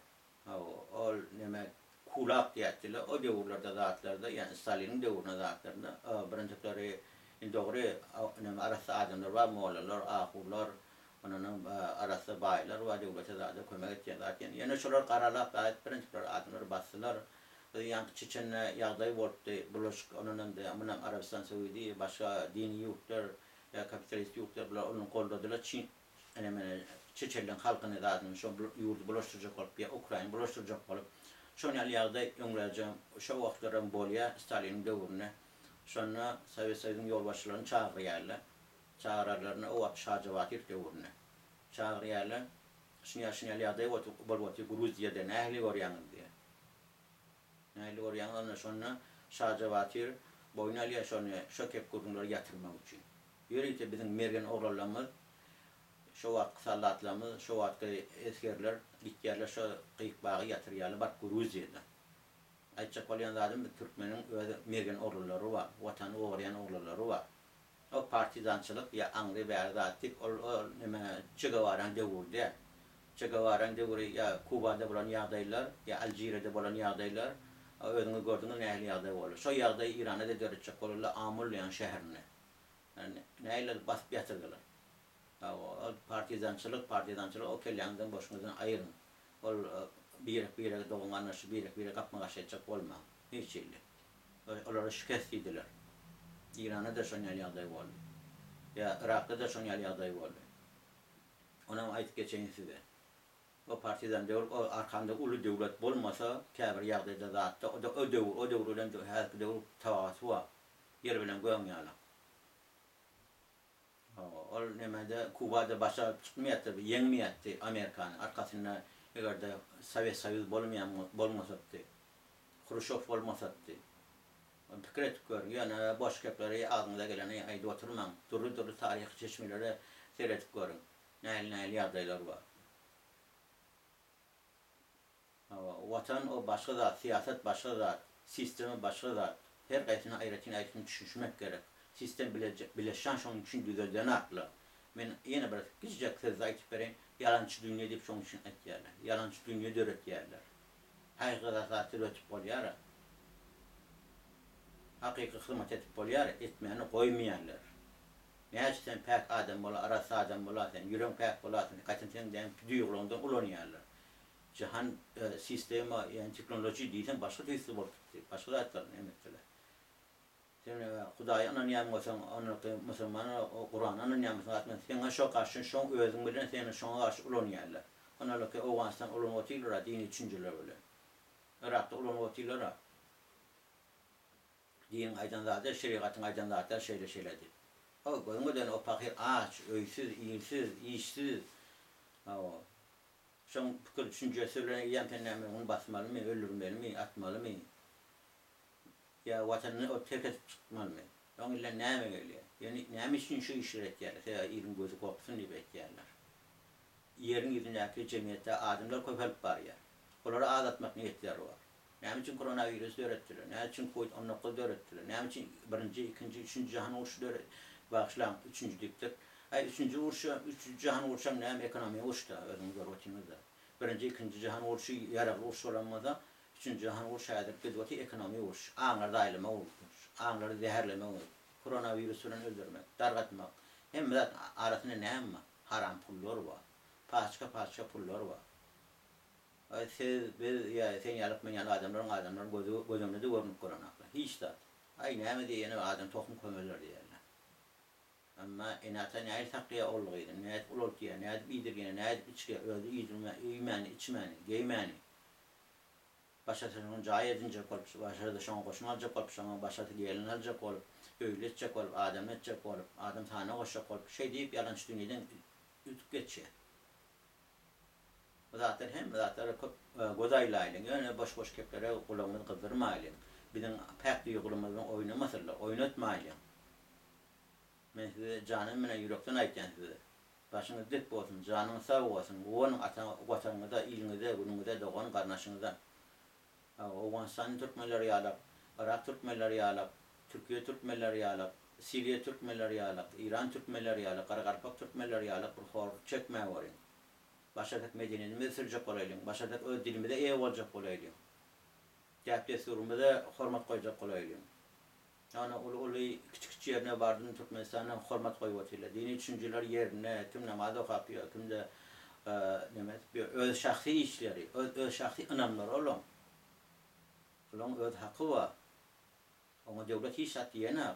ol neme kulak diýätdiler, o döwürlerde zatlarda, ýagny Staliniň döwründe zatlarynda, birinjikleri indi dogry neme arassa adamlar bar, mollalar, ahunlar, ondanam arassa baýlar bar, döwlete zada kömek etýän zat diýen. Ýöne şolar garalap zat birinjikleri adamlary basdylar. Bu ýaňky Çeçende ýagdaý bolupdy, bulaşyk ondanam munam Arabystan Saudy, başga dini ýurtlar ýa kapitalist ýurtlar bular ony goldadylar çin ene-mene çeçenleň halkyny zadyny şo ýurdy bulaşdyrjak bolup ýa Ukraina bulaşdyrjak bolup şon ýaly ýagdaý öňlerjem şo wagtlaram bolýa Staliniň döwründe şonda Sowet Soýuzyň ýolbaşçylaryny çagyrýarlar çagyrarlarynda o wagt Şaja Batyrow döwründe çagyrýarlar şunýa şunýaly ýagdaý bolup otyr Gruziýada nähili görýäňiz diýýär. Nähili görýäňiz onda şonda Şaja batyr boýun alýar şony şo kep gürrüňleri ýatyrmak üçin. Ýörite biziň mergen oglanlarymyz şo wagtky soldatlarymyz şo wagtky esgerler gitýärler şo gyýyk bagy ýatyrýarlar baryp Gruziýada. Aýtjak bolýan zadym biz türkmeniň öz mergen oglanlary bar watany goraýan oglanlary bar. O partizançylyk ýa aňry bäri zat diýip ol ol neme Çe Gewaraň döwri däl. Çe Gewaraň döwri ýa Kubada bolan ýagdaýlar ýa Alžiriýada bolan ýagdaýlar özüňiz gördüňiz nähili ýagdaý boldy. Şo ýagdaýy Iranda-da döretjek boldular Amul diýen şäherinde. Nähili basyp ýatyrdylar. Ol partizançylyk partizançylyk o kelläňizden boşuňyzdan aýyryň. Ol birek birege dogan garyndaşy birek birege gapma garşy etjek bolmaň. Hiç hili. Olara şikes diýdiler. Iranda-da şon ýaly ýagdaý boldy. Ýa Yrakda-da şon ýaly ýagdaý boldy. Onam aýdyp geçeýin size. O partizan döwür, o arkanda uly döwlet bolmasa, käbir ýagdaýda zatda, o-da o döwür, o döwür bilen häzirki döwür tawaty bar. Ýer bilen gögüň ýaly. Hawa, ol nemede Kubada baş alyp çykmaýardy, ýeňmeýärdi Amerikany. Arkasynda eger-de Sowet Soýuz bolmaýan bolmasatdy, Hruşow bolmasatdy. Pikir edip görüň, ýöne boş gepleri agzyňyza geleni aýdyp oturmaň. Dürli-dürli taryhy çeşmelere seredip görüň. Nähili-nähili ýagdaýlar bar. Hawa, Watan o başga zat, syýasat başga zat, sistema başga zat. Her gaýsyna aýratyn-aýratyn düşünişmek gerek. Sistem bile bileşan şonuň üçin düzeldenakla. Men ýene bir kiçijek sözde aýtyp bereýin, ýalançy dünýe diýip şonuň üçin aýtýarlar. Ýalançy dünýe döretýärler. Hakykat zat döretip bolýara. Hakyky hyzmat edip bolýara, etmäni goýmaýarlar. Näçe sen päk adam bola, arassa adam bola sen, ýüregiň päk bola sen, gaýtam seniň däm duýgularyňdan ulanýarlar. Jahan sistema, ýagny teknoloji diýseň başga tüýsli bolup gitdi. Başga zatlar näme etdiler. Sen. Hudaýa ynanýan bolsaň, ondaky musulman Kurana ynanýan bolsaň zatdan seňe şo garşy şoň özüň bilen seni şoňa garşy ulanýarlar. Ondaky Owganystan ulanyp otyrlar-a dini düşünjeler bilen. Yrakda ulanyp otyrlar-a. Diniň aýdan zady, şerigatyň aýdan zatlary şeýle-şeýle diýip. O gözüň ödeni o pahyr aç, öýsüz, ilsiz, işsiz. Hawa. Şoň pikir düşünjesi bilen eýýäm sen näme ony basmalymy, öldürmelimi, atmalymy? Ýa watanyny o terk edip çykmalymy? Oň elinden näme gelýär? Ýöne näme üçin şu işleri etýärler? Sebäbi iliň gözi gorksun diýip etýärler. Ýeriň ýüzündäki jemgyýetde adamlar köpelip barýar. Olary azaltmak niýetleri bar. Näme üçin koronawirus döretdiler? Näme üçin kowid 19 döretdiler? Näme üçin birinji, ikinji, üçünji jahan urşy döre bagyşlaň, üçünji diýipdir. Aý, üçünji urşy, üçünji jahan urşam näme ekonomiýa urşy-da, özüňiz görüp otyňyz-da. Birinji, ikinji jahan urşy ýaragly uruş bolan bolsa, üçünji jahan urşy häzir gidip otyr ekonomiýa uruş, aňlary zaýalamak uruş, aňlary zäherlemek uruş, koronawirus bilen öldürmek, dargatmak. Hemme zat arasynda näme bar? Haram pullar bar. Paçka-paçka pullar bar. Aý, siz, biz ýa sen ýalyk, men ýaly adamlaryň adamlaryň gözi göz öňünde-de görnüp görenoklar. Hiç zat. Aý, näme diýýär, ýene adam tohum kömeler diýýärler. Emma ene-ata nähili saklaýar ogul-gyzyny, nädip ulaltýar, nädip iýdirýär, nädip içirýär, özi iýdirmä, iýmäni, içmäni, geýmäni. Başgasy şoňa jaý edinjek bolup, başgasy şoňa goşun aljak bolup, şoňa başgasy gelin aljak bolup, öýli etjek bolup, adamly etjek bolup, adam sanyna goşjak bolup, şeý diýip ýalançy dünýeden ötüp geçýär. Bu zatlar hemme zatlara köp göz aýlaýlyň, ýöne boş-boş geplere gulagymyzy gyzdyrmaýlyň. Biziň päk duýgulymyz bilen oýnamasynlar, oýnatmaýlyň. Men size janym bilen ýürekden aýtýan size. Başyňyz dik bolsun, janyňyz sag bolsun, guwanyň ata Watanyňyza, iliňize, günüňize, dogan garyndaşyňyza. Owganystanyň türkmenleri ýalak, Yrak türkmenleri ýalak, Türkiýe türkmenleri ýalak, Siriýa türkmenleri ýalak, Iran türkmenleri ýalak, Garagalpak türkmenleri ýalak bir horluk çekmä görüň. Başarsak medeniýetimizi sürjek bolaýlyň, başarsak öz dilimize eýe boljak bolaýlyň. Däp-dessurymyza hormat goýjak bolaýlyň. Ýagny uly-uly, kiçi-kiçi ýerine bardym Türkmenistanda hormat goýup otyrlar. Dini düşünjeler ýerinde, kim namaz okap ýör, kimde neme edip ýör. Öz şahsy işleri, öz öz şahsy ynamlary olaň. Olaň öz haky bar. Oňa döwlet hiç zat diýenok.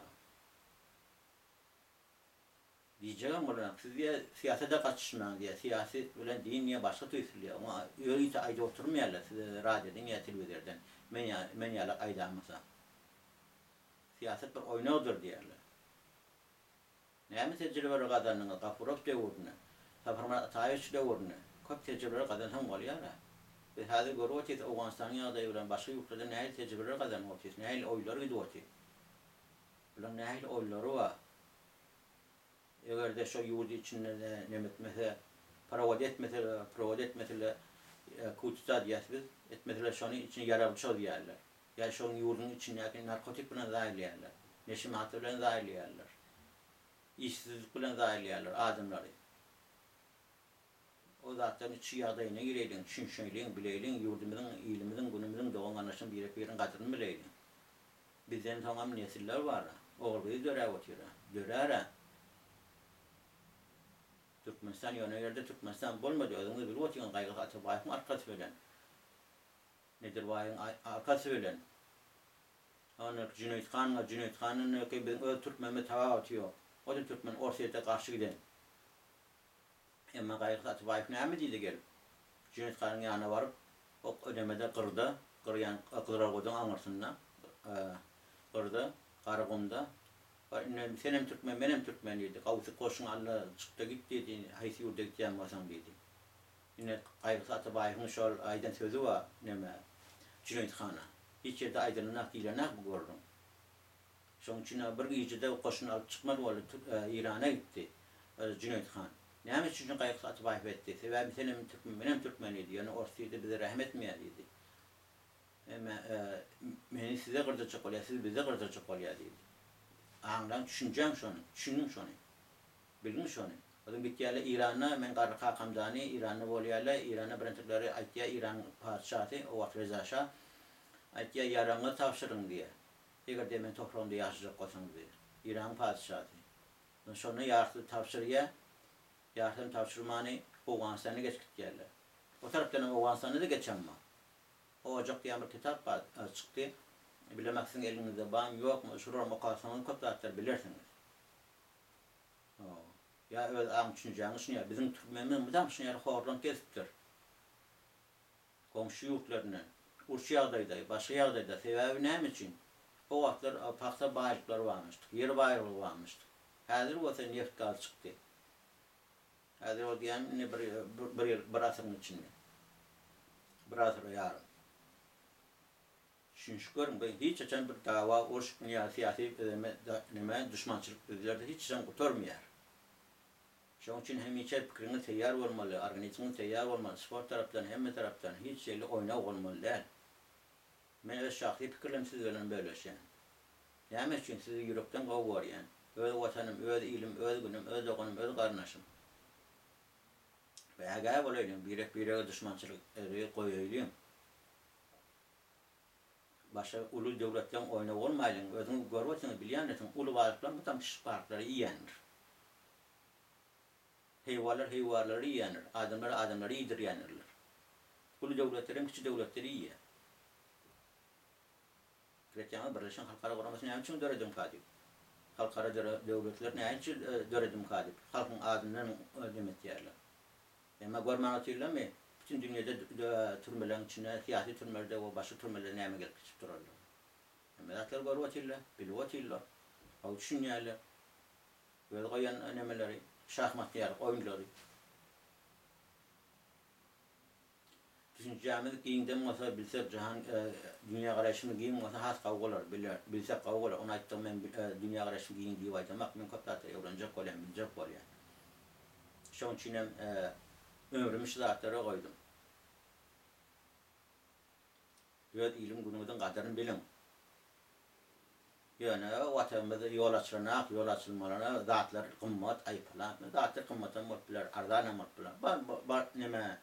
Diýjegem bolanok. Siz diýýär, syýasata gatyşmaň diýýär. Syýasy bilen din diýýär başga tüýsli diýýär. Oňa ýörite aýdyp oturmaýarlar size radiodan ýa telewizordan. Men ýa men ýaly aýdamasa. Syýasat bir oýnagdyr diýýärler. Näme tejribeler gazandyňyz Gapurow döwründe, Saparmyrat Ataýewiç döwründe? Köp tejribeler gazansaň bolýar-a. Biz häzir görüp otyrys Owganystanyň ýagdaýy bilen başga ýurtlarda nähili tejribeler gazanyp otyrys, nähili oýlar gidip otyr. Bulaň nähili oýlary bar? Eger-de şo ýurdy içinde neme etmese, prowod etmeseler, prowod etmeseler, kudeta diýýäs biz, etmeseler şony içine ýaragly çozýarlar. Ýa şoň ýurduň içindäki narkotik bilen zaýalaýarlar, neşe madda bilen zaýalaýarlar, işsizlik bilen zaýalaýarlar adamlary. O zatlaryň içki ýagdaýyna gireýliň, düşünişeýliň, bileýliň, ýurdumyzyň, ilimiziň, günümiziň, dogan-garyndaşyň birek-biriniň gadryny bileýliň. Bizden soňam nesiller bar-a, ogul-gyz döräp otyr-a, dörär-ä. Türkmenistan ýöne ýerde Türkmenistan bolmady, özüňiz bilip otyňyz Gaýgysyz Atabaýewiň arkasy bilen, Nedirbaýyň arkasy bilen. Ondan Jüneýit han bar, Jüneýit handan öňki biziň öz türkmenimiz tapawuty ýok. O-da türkmen, Orsýete garşy giden. Emma Gaýgysyz Atabaýew näme diýdi gelip? Jüneýit hanyň ýanyna baryp, ok ödemede gyrda, gyr ýan Gyzylorbadyň aňyrsynda, gyrda, Garagumda, Bar indi senem türkmen, menem türkmen diýdi. Gawusy goşuňy al-da, çyk-da git diýdi, haýsy ýurda gitýän bolsaň diýdi. Indi Gaýgysyz Atabaýewiň şol aýdan sözi bar, neme, Jüneýit hana. Hiç ýerde aýdylanok, diýlenok bu gürrüň. Şonuň üçin bir gijede goşuny alyp çykmaly boldy, Eýrana gitdi Jüneýit han. Näme üçin şuny Gaýgysyz Atabaýew etdi? Sebäbi senem türkmen, menem türkmen diýdi. Ýöne ors diýdi, bize rähm etmeýär diýdi. Meni size gyrdyrjak bolýar, sizi bize gyrdyrjak bolýar diýdi. Aňlaň, düşünjäň şony, düşüniň şony. Biliň şony. Ozan gitýärler Eýranda, meň garry kakam dany Eýranda bolýarlar, Eýranda birintikleri aýtýar Eýranyň patyşasy, o wagt Reza şa, aýtýar ýaragyňyzy tabşyryň diýýär. Eger-de meň topragymda ýaşajak bolsaňyz diýýär. Eýranyň patyşasy. Şonda ýarsyny tabşyrýar, ýarsyny tabşyrmany Owganystana geçip gitýärler. O tarapdanam Owganystanda-da geçen bar. Ojak diýen bir kitap bar, çykdy. Bilemok siziň eliňizde barmy ýokmy, şularam okasaňyz köp zatlar bilersiňiz. Ýa öz aň düşünjäňiz şuny ýaly. Biziň türkmenimiz mydam şuny ýaly horlanyp gezipdir. Goňşy ýurtlaryndan. Uruş ýagdaýda, başga ýagdaýda. Sebäbi näme üçin? O wagtlar pagta baýlyklary barmyşdyk, ýer baýlygy barmyşdyk. Häzir bolsa neft gaz çykdy. Häzir ol diýýän indi bir bir ýyl, bir asyryň içinde. Bir asyr ýarym. Düşünişip görüň, bu hiç haçan bir dawa, uruş ýa syýasy neme duşmançylyk bizlerde hiç haçan gutarmaýar. Şonuň üçin hemişe pikiriňiz teýýar bolmaly, organizmiňiz teýýar bolmaly, sport tarapdan, hemme tarapdan hiç hili oýnag bolmaly däl. Men öz şahsy pikirlerimi siz bilen bölüşýän. Näme üçin sizi ýürekden gowy görýän. Öz watanym, öz ilim, öz günüm, öz doganym, öz garyndaşym. Ägä bolaýlyň, birek-birege duşmançylyk goýaýlyň. Başga uly döwletleň oýny bolmaýlyň, özüňiz görüp otyrsyňyz, bilýändirsiňiz, uly balyklar mydam kiçijik balyklary iýýändir. Heýwanlar heýwanlary iýýändir, adamlar adamlary iýdirýändirler. Uly döwletler hem kiçi döwletleri iýýär. Pikir etýäňiz, Birleşen Halkara Guramasy näme üçin döredimka diýip. Halkara döwletler näme üçin döredimka diýip, halkyň adyndan dem etýärler. Emma görmän otyrlarmy, bütin dünýede türmeleriň içinde, syýasy türmelerde we başga türmelerde näme gelip geçip durarlar. Hemme zatlary görüp otyrlar, bilip otyrlar, gowy düşünýärler. Öz goýan nemeleri, şahmat ýaly oýunlary. Düşünjämiz giňden bolsa, bilsek jahan dünýägaraýşymyz giň bolsa has gowy bolar, biler, bilsek gowy bolar. Ony aýtdygym men dünýägaraýşym giň diýip aýdamak, men köp zatlary öwrenjek bolýan, biljek bolýan. Şoň üçinem ömrümi şu zatlara goýdum. Öz iliň günüňiziň gadyryny biliň. Ýöne Watanymyz ýol açylanak, ýol açylmalana zatlar gymmat, aý pylan. Zatlar gymmatam bolup biler, arzanam bolup biler. Bar, bar neme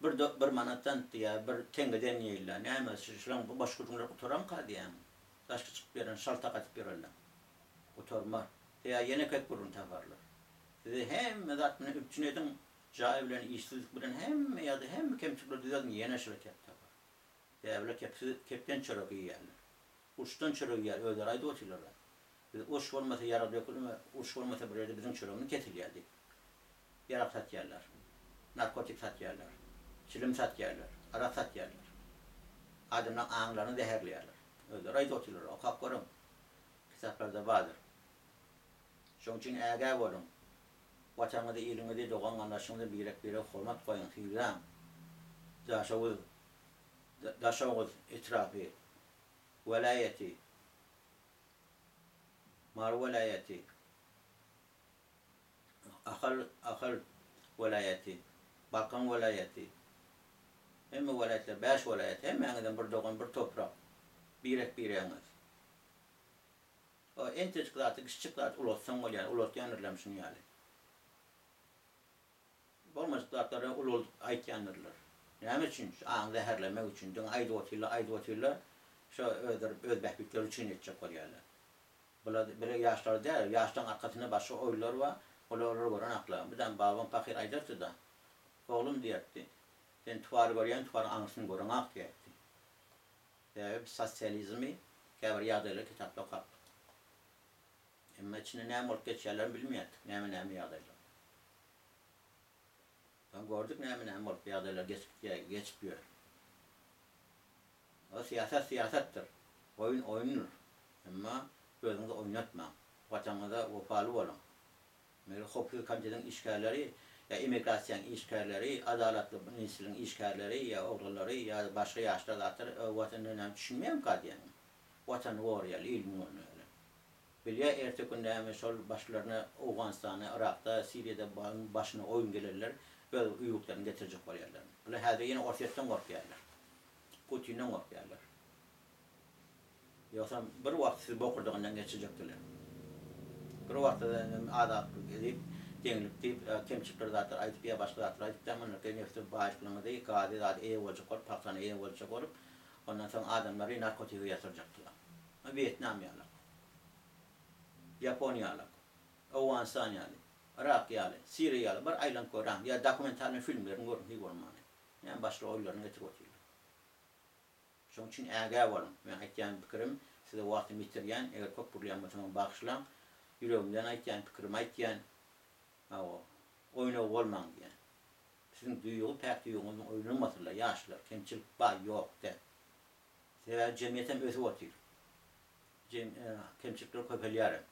bir bir manatdan diýýär, bir teňňeden diýýärler. Näme şulaň bu boş gürrüňler gutaramyka diýýän. Daşky çykyp ýören, şaltak atyp ýörenler. Gutarmaz. Sebäbi ýene köp gürrüň taparlar. Sizi hemme zat bilen üpjün ediň, jaý bilen, işsizlik bilen hemme ýagdaý, hemme kemçilikleri düzeldiň, ýene şular kep tapar. Sebäbi bular kepsiz, kepden çörek iýýärler. Uruşdan çörek iýýär, özleri aýdyp otyrlar-a. Biz uruş bolmasa ýarag dökülme, uruş bolmasa bir ýerde biziň çöregimiz kesilýär diýip. Ýarag satýarlar. Narkotik satýarlar. Çilim satýarlar. Arak satýarlar. Adamlaryň aňlaryny zäherleýärler. Özleri aýdyp otyrlar, okap görüň. Kitaplarda bardyr. Şonuň üçin ägä boluň. Watanyňyzy, iliňizi, dogan-garyndaşyňyzy birek-birege hormat goýuň, sylaň. Daşoguz, Daşoguz etrapy, welaýaty, Mary welaýaty, Ahal, Ahal welaýaty, Balkan welaýaty, hemme welaýatlar, bäş welaýat, hemmäňizem bir dogan, bir toprak, birek-biregiňiz. O entejik zady, kiçijik zady ulaltsaň bolýar, ulaltýandyrlar hem şuny ýaly. Bolmajyk zatlary ulaldyp aýtýandyrlar. Näme üçin? Şu aňy zäherlemek üçin. Diňe aýdyp otyrlar, aýdyp otyrlar. Şo özleri öz bähbitleri üçin etjek bolýarlar. Bular bile ýaşlar däl, ýaşlaryň arkasynda başga oýunlar bar. Olar olary görenaklar. Birden babam pahyr aýdardy-da, Oglum diýerdi, sen tuwary görýäň, tuwaryň aňyrsyny göreňak diýerdi. Sebäbi biz sosializmi käbir ýagdaýlary kitapda okapdyk. Emma içinde näme bolup geçýänlerini bilmeýärdik, näme-näme ýagdaýlar. Soň gördük näme-näme bolup ýagdaýlar geçip gitýär, geçip ýör. O syýasat syýasatdyr, oýun oýundyr. Emma özüňizi oýnatmaň. Watanyňyza wepaly boluň. Meger howpsuzlyk komitetiň işgärleri ýa immigrasiýanyň işgärleri, adalatly ministrligiň işgärleri ýa oglanlary ýa başga ýaşlar zatlar watanyna näme düşünmeýärmika diýýän. Watanyny goraýarlar, ilini goraýarlar. Bilýär erte gün näme şol başlaryna Owganystanda, Yrakda, Siriýada başyna oýun gelenler öz ýurtlaryny getirjek bolýarlar. Bular häzir ýene Orsýetden gorkýarlar. Putinden gorkýarlar. Ýogsam bir wagt sizi bokurdagyndan geçirjekdiler. Bir wagt azatlyk diýip, deňlik diýip, kemçilikler zatlar aýdyp ýa başga zatlar aýdyp da mundan nefti baýlyklaryňyzy, gazy zady eýe boljak bolup, pagtany eýe boljak bolup, ondan soň adamlary narkotige ýatyrjakdylar. Wýetnam ýaly, Ýaponiýa ýaly, Owganystan ýaly, Yrak ýaly, Siriýa ýaly bir aýlanyp göräň ýa dokumentalnyý filmlerini görüň hiý bolmany. Näme başga oýunlaryny getirip otyrlar. Şoň üçin ägä boluň. Meň aýtýan pikirim, Size wagtymy ýitirýän, eger köp gürleýän bolsamam bagyşlaň. Ýüregimden aýtýan, pikirimi aýtýan. Hawa, oýnaw bolmaň diýýän. Siziň duýgy, päk duýgyňyzyň oýnalmasynlar, ýaşlar. Kemçilik bar, ýok däl. Sebäbi jemgyýet hem ösüp otyr. Jem, kemçilikler köpelýär hem.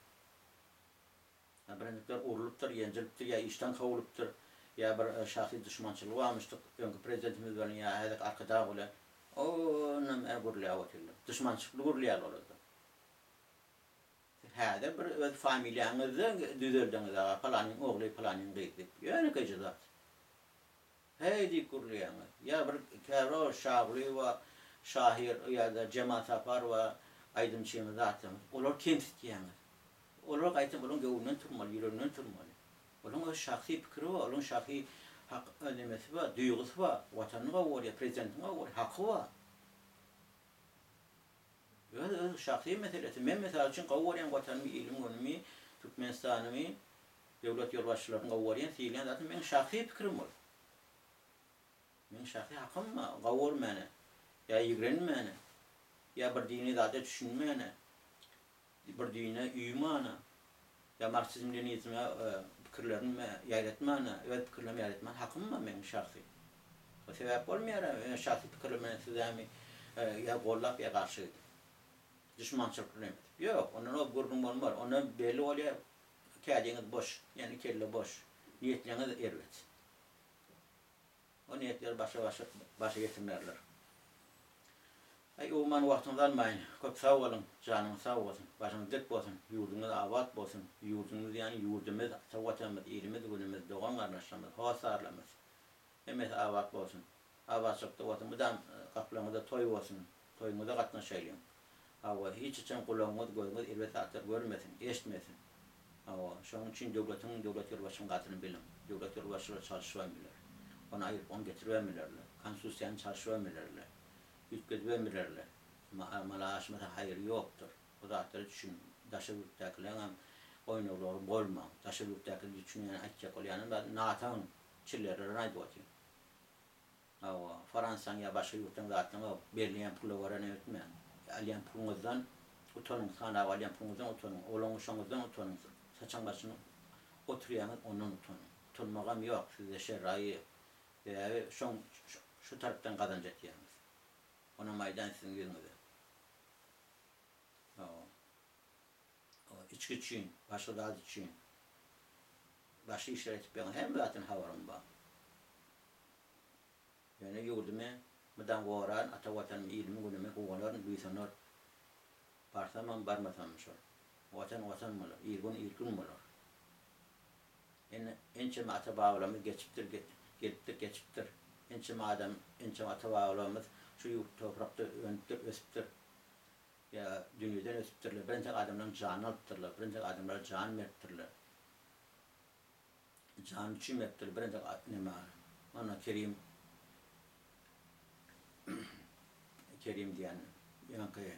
Birinjikler urlupdyr, ýenjilipdir ýa işden kowulypdyr, ýa bir şahsy duşmançylygy barmyşdyk öňki prezidentimiz bilen ýa häzirki Arkadag bilen. Onam gürläp otyrlar. Duşmançylykly gürleýärler olarda. Häzir bir öz familiýaňyzda düzeldiňiz aga, palanyň ogly, palanyň gyzy diýip. Ýönekeýje zat. Heý diýip gürleýäňiz. Ýa bir käbir o Şagulyýewa şahyr ýa-da Jemal Saparowa aýdymçyny zatlaryňyz. Olary kemsitýäňiz. Olar gaýtam olaň göwnünden turmaly, ýüreginden turmaly. Olaň öz şahsy pikiri bar, olaň şahsy hak nemesi bar, duýgusy bar. Watanyny gowy görýär, prezidentini gowy görýär, haky bar. Öz öz şahsy meselesi. Men mysal üçin gowy görýän watanymy, ilim günümi, Türkmenistanymy, döwlet ýolbaşçylaryny gowy görýän, sylaýan zatym meň şahsy pikirim ol. Meň şahsy hakym bar gowy görmäne, ýa ýigrenmäne, ýa bir dini zada düşünmäne, bir dine uýmana, ýa marksizm-leninizme pikirlerimi ýaýratmana, öz pikirlerimi ýaýratmana hakym bar meň şahsy. O sebäp bolmaýar öz şahsy pikirlerim bilen sizämi ýa gollap ýa garşy gidip. Duşmançylyk bilen edip. Ýok, ondan o gürrüň bolmaz. Onda belli bolýar kädiňiz boş, ýagny kelle boş. Niýetleňiz erbet. O niýetleri başa başa başa getirmerler. Aý umuman wagtyňyzy almaýyn. Köp sag boluň, janyňyz sag bolsun, başyňyz dik bolsun, ýurduňyz abat bolsun, ýurduňyz ýagny ýurdumyz, ata watanymyz, ilimiz günümiz, dogan garyndaşlarymyz, hossarlarymyz hemmesi abat bolsun. Abatçylykda bolsun, mydam gapylaryňyzda toý bolsun, toýuňyza gatnaşaýlyň. Hawa, hiç haçan gulagyňyz, gözüňiz erbet zatlar görmesin, eşitmesin. Hawa, şonuň üçin döwletiň, döwlet ýolbaşçynyň gadyryny biliň. Döwlet ýolbaşçylary çalşybam biler. Ony aýryp, ony getiribem bilerler. Konstitusiýany çalşybam bilerler. Üýtgedibem bilerler. Emma amala aşmasa haýry ýokdur. Bu zatlara düşüniň. Daşary ýurtdakylaryňam oýnaglary bolmaň. Daşary ýurtdakylar düşünýän aýtjak bolýanam zady NATO-nyň çillerlerini aýdyp otyr. Hawa, Fransiýaň ýa başga ýurtlaryň zatlaryňa berilýän pula görä näme etmäň. Alýan puluňyzdan utanyň, sanap alýan puluňyzdan utanyň, oglan-uşagyňyzdan utanyň, saçaň başyna oturýaňyz ondan utanyň. Utanmagam ýok sizde şerraýy. Sebäbi şoň şu tarapdan gazanç etýäňiz. Onam aýdaýyn siziň ýüzüňize. Hawa. Içgi üçin, başga zat üçin. Başga işler etip ýören hemme zatdan habarym bar. Ýöne ýurdumy mydam goraryn, ata Watanymy, ilimi, günümi guwanaryn, buýsanaryn. Barsamam, barmasamam şol. Watan Watan bolar, il-gün il-gün bolar. Ine, ençeme ata-babalarymyz geçipdir, gelipdir, geçipdir. Ençeme adam, ençeme ata-babalarymyz şu ýurt toprakda önüpdir, ösüpdir. Ýa dünýeden ötüpdirler. Birinjek adamlaryň janyny alypdyrlar. Birinjek adamlara jan beripdirler. Jany üçin beripdirler. Birinjek neme Ana Kerim Kerim diýen ýaňky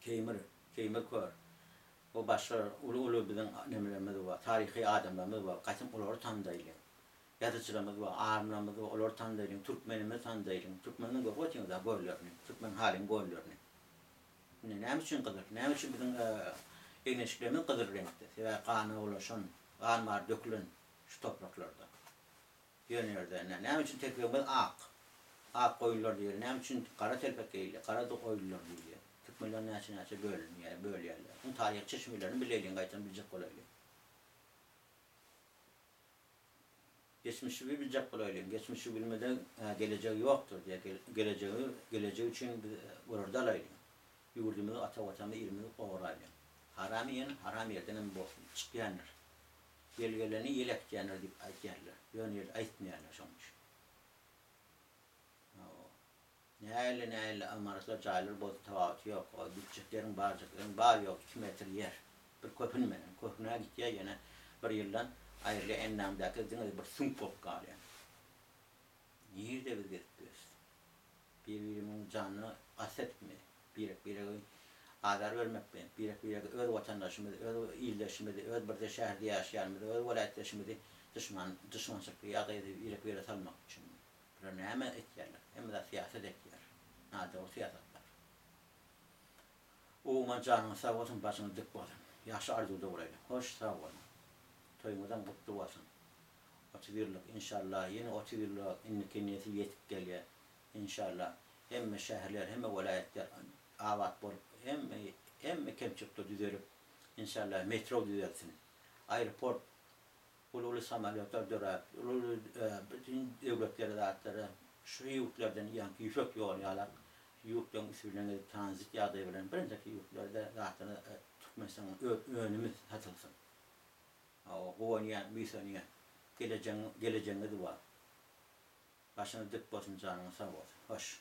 Keýmir, Keýmir kör. O başga uly-uly biziň nemelerimiz bar, taryhy adamlarymyz bar. Gaýtam olary tandaýlyň. Ýazyjylarymyz bar, alymlarymyz bar, olary tandaýlyň, türkmenimizi tandaýlyň. Türkmeniň görüp otyňyz-a göllerini, türkmen halyň göllerini. Indi näme üçin gyzyl? Näme üçin biziň egin-eşiklerimiz gyzyl reňkde? Sebäbi gana ulaşan, gan bar dökülen şu topraklarda. Ýöne ýerde ine, näme üçin telpegimiz ak? Ak goýunlar diýilýär. Näme üçin gara telpek geýilýär? Gara goýunlar diýilýär. Türkmenler näçe-näçe bölünýär, bölýärler. Muň taryhy çeşmelerini bileýliň, gaýtam biljek bolaýlyň. Geçmişi biljek bolaýlyň. Geçmişi bilmeden gelejek ýokdur diýýär. Gelejegi, gelejek üçin biz görelde alaýlyň. Ýurdumyzy, ata Watanymyzy, ilimizi goraýlyň. Haram iýen haram ýerdenem çykýandyr. Ýel geleni ýel äkitýändir diýip aýtýarlar. Ýöne ýerde aýtmaýarlar şonuň üçin. Hawa. Nähili nähili ymaratlar jaýlar bolsa tapawuty ýok. O gitjek ýeriň barjak ýeriň bar ýok iki metr ýer. Bir köpün menen. Köhnä gitýär ýene bir ýyldan aýrylýar endamdaky diňe bir süňk bolup galýar. Nirde biz gezip ýörüs? Bir birimiň janyna kast edipmi? Birek birege azar bermekmi? Birek birege öz watandaşymyzy, öz ildeşimizi, öz birde şäherde ýaşaýanymyzy, öz welaýatdaşymyzy duşman duşmançylykly ýagdaýda birek birege salmak üçinmi? Bular näme etýärler? Hemme zat syýasat etýär. Nadogry syýasatlar. Umuman janyňyz sag bolsun, başyňyz dik bolsun. Ýagşy arzuwda bolaýlyň. Hoş sag boluň. Toýuňyzam gutly bolsun. 30 ýyllyk inşallah ýene 30 ýyllyk indiki nesil ýetip gelýär. Inşallah hemme şäherler, hemme welaýatlar abat bolup, hemme hemme kemçilikler düzelip, inşallah metro düzelsin. Aeroport uly-uly samolýotlar döräp, uly-uly bütin döwletlere zatlara şu ýurtlardan ýaňky ýüpek ýoly ýalak ýurtlaryň üsti bilen gezip tranzit ýagdaýy bilen birinjeki ýurtlarda zatlar Türkmenistanyň öz önümi satylsyn. Hawa guwanýan, buýsanýan. Gelejegiň gelejegiňiz bar. Başyňyz dik bolsun, janyňyz sag bolsun. Hoş.